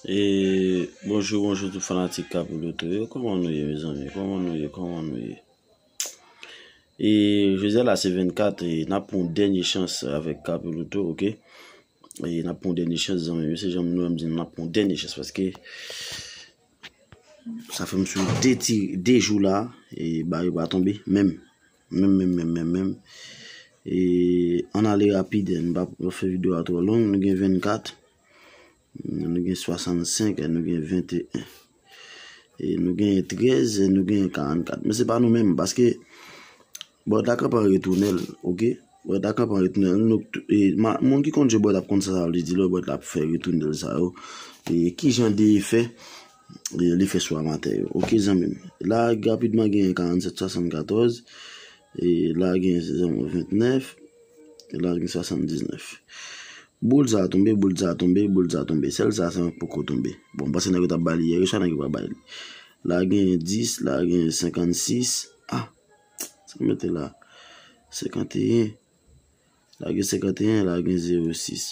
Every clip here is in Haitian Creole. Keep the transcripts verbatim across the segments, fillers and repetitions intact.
E bonjou, bonjou tout fanatik Capiloto yo. Kòman nou ye, mezanmi? Kòman nou ye? Kòman nou ye? E jodi a la se vennkat, e n ap pran yon dènye chans avèk Capiloto, oke? E n ap pran yon dènye chans, zanmi. Mesye, jan nou menm di, n ap pran yon dènye chans paske sa fè m sou de ti, de jou la, e ba yo pa tonbe, menm. Menm, menm, menm, menm, menm. E ann ale rapid, n pa fè videyo a twò long, nou gen vennkat. Nou gen swasannsenk, nou gen venteyen. E nou gen trèz, nou gen karannkat. Men se pa nou menm, paske bòt la kanpe an retounen l, oke? Bòt la kanpe an retounen l. Nou, e, ma- moun ki konn jwe bòt ap konn sa sa vle di lè bòt la ap fè retounen l sa yo. E ki jan de efè e, li fè sou amatè yo. Oke, zanmi m. La, rapidman, gen karannsèt swasannkatòz. E la, gen ventnèf. E la, gen swasanndiznèf. Boul sa a tonbe, boul sa a tonbe, boul sa a tonbe. Sèl sa, sa poko tonbe. Bon, m panse nèg yo t ap ba li yè, yo chwa nèg yo pa ba li. La, gen dis, la, gen senkannsis. Ah, sa mete la. Senkanteyen. La, gen senkanteyen, la, gen zewo sis.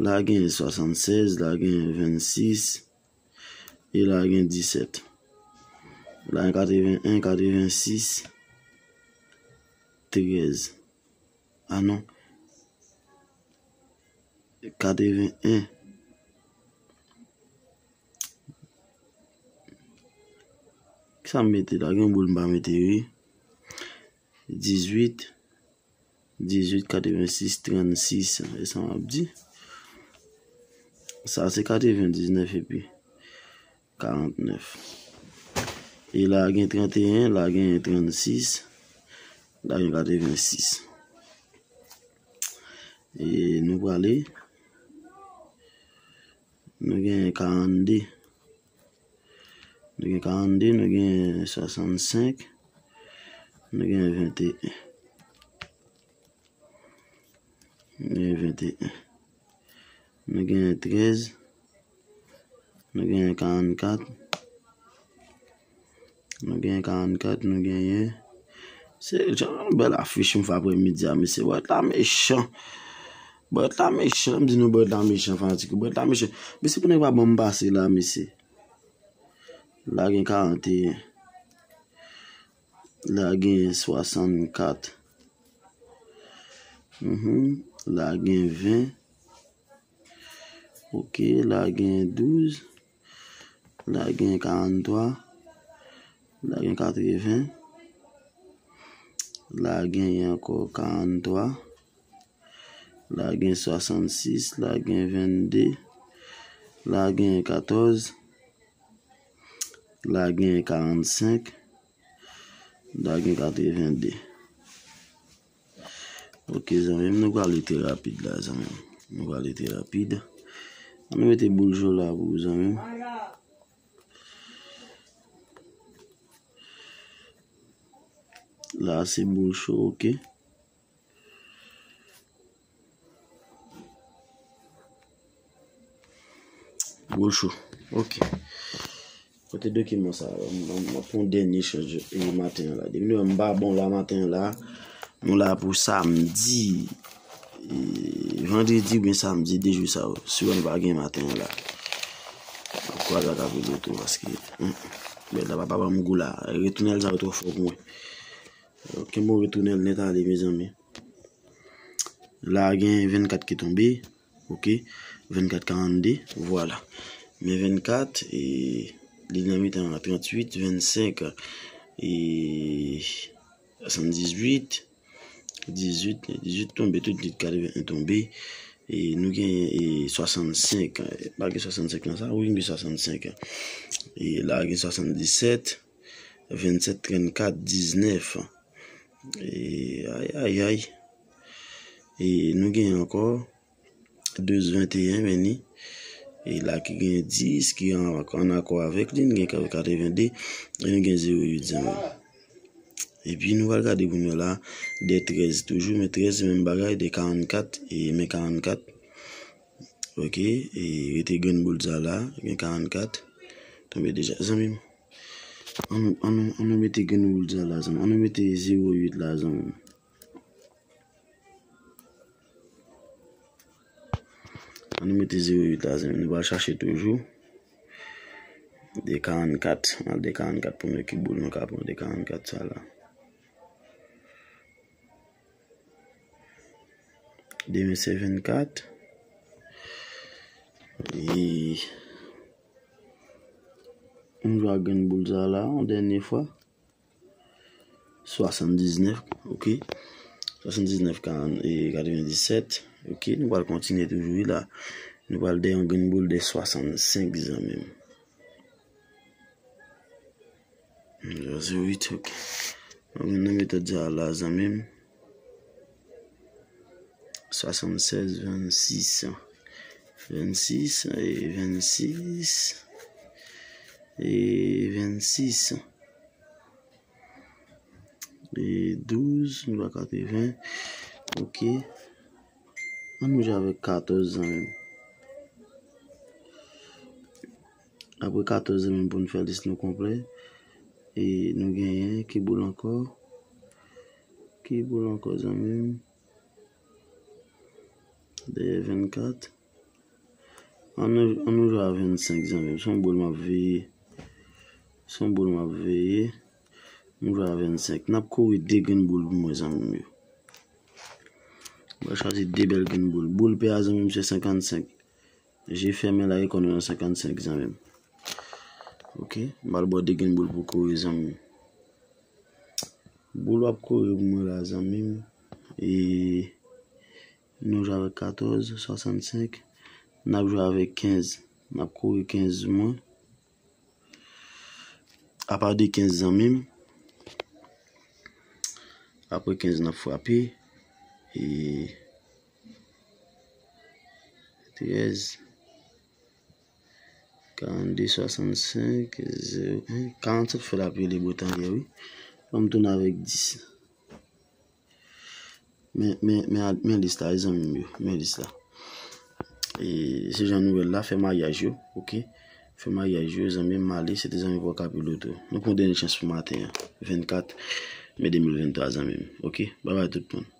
La, gen swasannsèz, la, gen vennsis. E la, gen disèt. La, gen katreven en, katreven sis, trèz. Ah non. Katreven en. Kisa m mete la? Gen boul m pa mete, wi. Dizuit. Dizuit, katreven sis, trannsis. E sa m ap di. Sa, se katrevendiznèf epi karantnèf. E la, gen tranteyen, la, gen trannsis, la, gen katrevensis. E nou prale. Nou gen karannde. Nou gen karannde, nou gen swasannsenk, nou gen venteyen. Nou gen venteyen. Nou gen trèz. Nou gen karannkat. Nou gen karannkat, nou genyen. Se jan yon bèl afich m fè aprèmidi a, mesye. Bòt la mechan. Bòt la mechan, m di nou bòt la mechan, fanatik. Bòt la mechan. Mesye, pou nèg pa ban m pase la, mesye. La gen karanteyen. La gen swasannkat. Mhm. La gen ven. Oke, la gen douz. La gen karanntwa. La gen katreven. La gen ankò karanntwa. La gen swasannsis, la gen vennde, la gen katòz, la gen karannsenk, la gen katrevende. Oke, zanmi m, nou prale trè rapid la, zanmi m. Nou prale trè rapid. Ann nou mete boul cho la pou ou, zanmi m. La, se boul cho, oke. Boul cho. Oke. Kote dokiman sa a? M, m, m ap pran dènye chans e maten an la. Depi nou wè m pa bon la maten an la, nou la pou samdi, e, vandredi oubyen samdi, de jou sa yo. Si nou pa gen maten an la. N ap kwaze ak Capiloto paske, hmm, bèt la pa, pa ban m gou la. Retounen l sa yo twò fò pou mwen. Kenbe yon retounen l nèt ale, mezanmi. La gen vennkat ki tonbe. Oke. Vennkat karannde. Vwala. Men vennkat, e, li nan mitan an, tranntuit, vennsenk, e, swasanndizuit, dizuit, dizuit tonbe, tout li katreven en tonbe. E nou gen, e, swasannsenk. Pa gen swasannsenk nan sa? Wi, gen swasannsenk. E la gen swasanndisèt. Vennsèt, trannkat, diznèf. E, ay, ay, ay. E nou gen ankò douz, venteyen, men ni. E la ki gen dis, ki an, an akò avèk li, nou gen katrevende, e nou gen zewo uit, zanmi. Epi nou pral gade pou nou la, de trèz toujou, men trèz se menm bagay, de karannkat, e men karannkat. Oke, e rete grenn boul sa la, gen karannkat. Tonbe deja, zanmi m. Ann nou, ann nou, ann nou mete grenn boul sa la, zanmi. Ann nou mete zewo uit la, zanmi. An nou mete zewo uit la, zanmi. Nou pral chache toujou. De karannkat. Mwen al de karannkat pou nou ki boul nou ka pran de karannkat sa la. Demen se vennkat. E nou jwe ak grenn boul sa la, yon dènye fwa. Swasanndiznèf, ok. Swasanndiznèf, karant, e katrevenndisèt, ok. Nou pral kontinye toujou, wi, la. Nou pral de yon grenn boul de swasannsenk, zanmi m. Zewo uit, ok. Mwen nan metòd sa la, zanmi m. Swasannsèz, vennsis. Vennsis, e vennsis. E vennsis. E douz, nou pa katreven. Ok. An nou jwe avèk katòz, zanmi m. Apre katòz, zanmi m, pou n fè lis nou konplè. E nou genyen ki boul ankò? Ki boul ankò, zanmi m? Dèyè vennkat. An nou, an nou jwe a vennsenk, zanmi m. Se yon boul m ap veye. Se yon boul m ap veye. M jwe a vennsenk. N ap kore de grenn boul pou mwen, zanmi m yo. Mwen chwazi de bèl grenn boul. Boul pè a, zanmi m, se senkannsenk. Je fèmen la, e konn nan senkannsenk, zanmi m. Ok, m al ba w de grenn boul pou kore, zanmi m. Boul w ap kore pou mwen la, zanmi m. E nou jwe avèk katòz, swasannsenk. N ap jwe avèk kenz. N ap kore kenz mwen. Apa de kenz, zanmi m. Apre kenz, n ap frape. E trèz, karannde, swasannsenk, zewo en, karannsenk fè l ap rele botanryè, wi. Fò m tounen avèk dis. Men, men, men, men lis la, zanmi m yo. Men lis la. E se jan nouvèl la, fè maryaj yo, ok? Fè maryaj yo, zanmi m, m ale, se te zanmi Pòkapiloto. Nou pran dènye chans pou maten an, vennkat me de mil venntwa, zanmi m, ok? Babay tout moun.